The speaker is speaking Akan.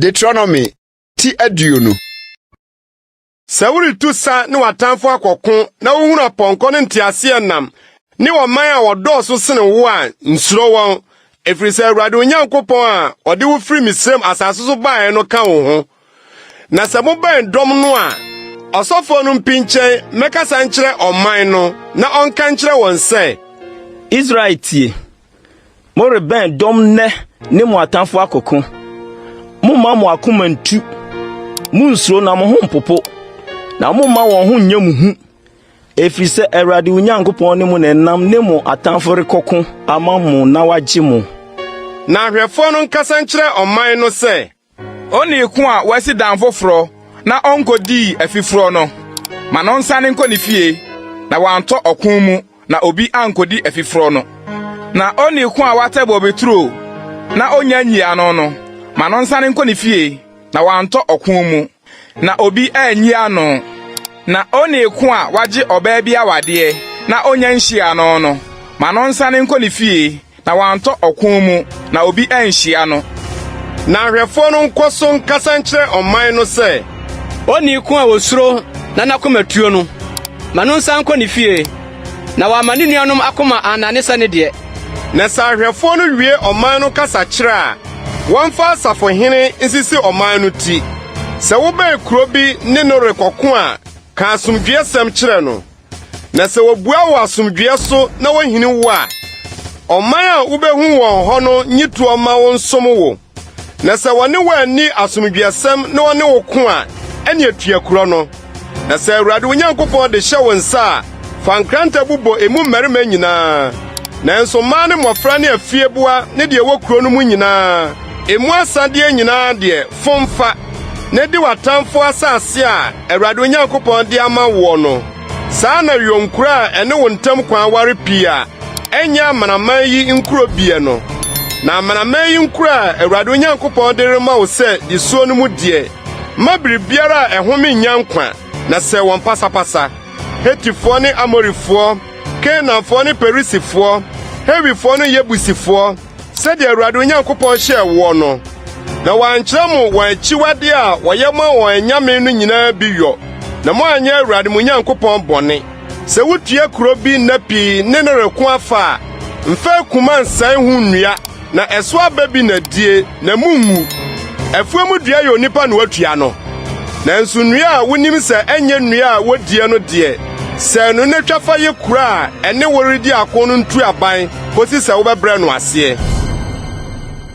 Deuteronomy ti 20. Sɛ woretu sa ne w'atamfo akɔko na wuhunu apɔnkɔ ne nteaseɛnam ne ɔman a wɔdɔɔso sen wo a, nsuro wɔn, ɛfiri sɛ Awurade wo Nyankopɔn a ɔde wo firi Misraim asase so baeɛ no ka wo ho. Na sɛ mobɛn dɔm no a, ɔsɔfoɔ no mpinkyɛn mmɛkasa nkyerɛ ɔman no na ɔnka nkyerɛ wɔn sɛ, Israel tie! Morebɛn dɔm nnɛ ne mo atamfo akɔko. Momma mo akoma ntu. Munnsuro na mo ho mpopo, na momma wɔn ho nyɛ mo hu, ɛfiri sɛ Awurade wo Nyankopɔn ne mo na ɛnam ne mo atamfo rekɔko ama mo na wagye mo. Na ahwɛfoɔ no nkasa nkyerɛ ɔman no sɛ, Onii ko a wasi dan foforo na onkodii afiforɔ no, ma no nsane nkɔ ne fie, na wantɔ ɔko mu na obi ankodi afiforɔ no. Na onii ko a watɛ bobeturo na onnya nyii ano no, ma no nsane nkɔ ne fie, na wantɔ ɔko mu, na obi anyi ano. Na onii ko a wagye ɔbaa bi awadeɛ na onnya nhyiaa no no, ma no nsane nkɔ ne fie, na wantɔ ɔko mu, na obi anhyia no. Na ahwɛfoɔ no nkɔ so nkasa nkyerɛ ɔman no sɛ. Onii ko a osuro na n'akoma tuo no, ma no nsan nkɔ ne fie, na wamma ne nuanom akoma annane sɛ ne deɛ. Na sɛ ahwɛfoɔ no wie ɔman no kasakyerɛ a, wɔmfa asafohene nsisi ɔman no ti. Sɛ wobɛn kuro bi ne no rekɔko a, ka asomdwoeɛsɛm kyerɛ no. Na sɛ wɔbua wo asomdwoeɛ so na wohini wo a, ɔman a wubehu wɔn hɔ no nnye toɔ mma wo nsom wo. Na sɛ wɔne wo anni asomdwoeɛsɛm na wɔne wo ko a, ɛnneɛ tua kuro no. Na sɛ Awurade wo Nyankopɔn de hyɛ wo nsa a, fa nkrantɛ bobɔ emu mmarima nyinaa. Nanso mmaa ne mmɔfra ne afieboa ne deɛ ɛwɔ kuro no mu nyinaa, emu asadeɛ nyinaa deɛ, fom fa, na di w'atamfo asase a Awurade wo Nyankopɔn de ama woɔ no. Saa na yɔ nkuro a ɛne wo ntam kwan ware pii a ɛnyɛ amanaman yi nkuro biɛ no. Na amanaman yi nkuro a Awurade wo Nyankopɔn de rema wo sɛ di soɔ no mu deɛ, mma biribiara a ɛhome nnya nkwa, na sɛe wɔn pasapasa, Hetifoɔ ne Amorifoɔ, Kanaanfoɔ ne Perisifoɔ, Hewifoɔ ne Yebusifoɔ, sɛdeɛ Awurade wo Nyankopɔn hyɛɛ woɔ no. Na wɔankyerɛ mo wɔn akyiwadeɛ a wɔyɛ ma wɔn anyame no nyinaa bi yɔ, na moanyɛ Awurade mo Nyankopɔn bɔne. Sɛ wotua kuro bi nna pii ne no reko afa a, mfa akuma nsɛe ho nnua, na ɛso aba bi na die, na mungu. Afuo mu dua yɛ onipa na watua no. Nanso nnua a wunim sɛ ɛnyɛ nnua a wodie no deɛ, sɛe no na twa fa yɛ kuro a ɛne wo redi ako no ntuaban kosi sɛ wobɛbrɛ no aseɛ.